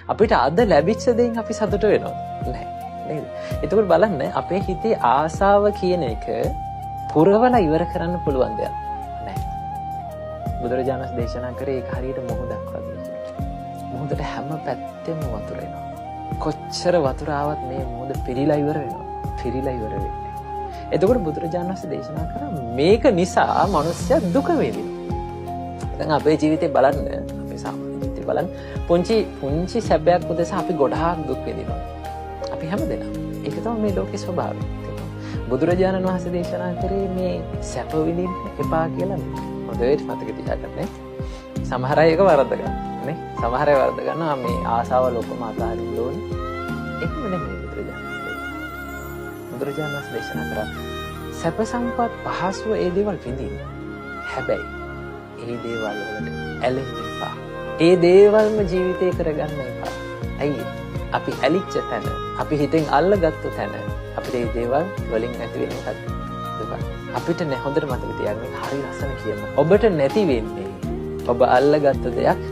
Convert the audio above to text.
අපිට අද ලැබිච්ච දෙයින් අපි සතුට වෙනවද? නැහැ. නේද? එතකොට බලන්න අපේ හිතේ ආසාව කියන එක පුරවලා ඉවර කරන්න පුළුවන් දෙයක් නෑ. බුදුරජාණන් වහන්සේ දේශනා කරේ ඒක හරියට මුහුදක් වගේ කියලා. මුහුදට හැම පැත්තෙම වතුර එනවා. කොච්චර වතුර ආවත් මේ මුහුද පිරීලා ඉවර වෙනවා. පිරීලා ඉවර වෙන්නේ. එතකොට බුදුරජාණන් වහන්සේ දේශනා කරා මේක නිසා මනුස්සයා දුක විඳිනවා. දැන් අපේ ජීවිතේ බලන්න, අපේ සාමාන්‍ය ජීවිතේ බලන්න, පුංචි පුංචි සැපයක් උදෙසා අපි ගොඩාක් දුක් විඳිනවා. අපි හැමදෙනාම. ඒක තමයි මේ ලෝකේ ස්වභාවය. බුදුරජාණන් වහන්සේ දේශනා කරේ මේ සැප විඳින්න එපා කියලා නෙමෙයි. හොඳට මතක තියාගන්න. සමහර අය ඒක වරද්ද ගන්නවා නේ. සමහර අය වරද්ද ගන්නවා මේ ආසාවල් ඔක්කොම අතහරින්න ඕනේ. එහෙම නෙමෙයි බුදුරජාණන් වහන්සේ. බුදුරජාණන් වහන්සේ දේශනා කරා සැප සම්පත් පහසුව ඒ දේවල් විඳින්න. හැබැයි ඒ දේවල් වලට ඇලෙන්න එපා. ඒ දේවල්ම ජීවිතේ කරගන්න එපා. ඇයි? අපි ඇලිච්ච තැන, අපි හිතෙන් අල්ලගත්තු තැන අපිට ඒ දේවල් වලින් ඇති වෙන මොකද්ද? දුක. අපිට නෑ, හොඳට මතක තියාගන්න, මේක හරි ලස්සන කියමු. ඔබට නැති වෙන්නේ ඔබ අල්ලගත්තු දෙයක්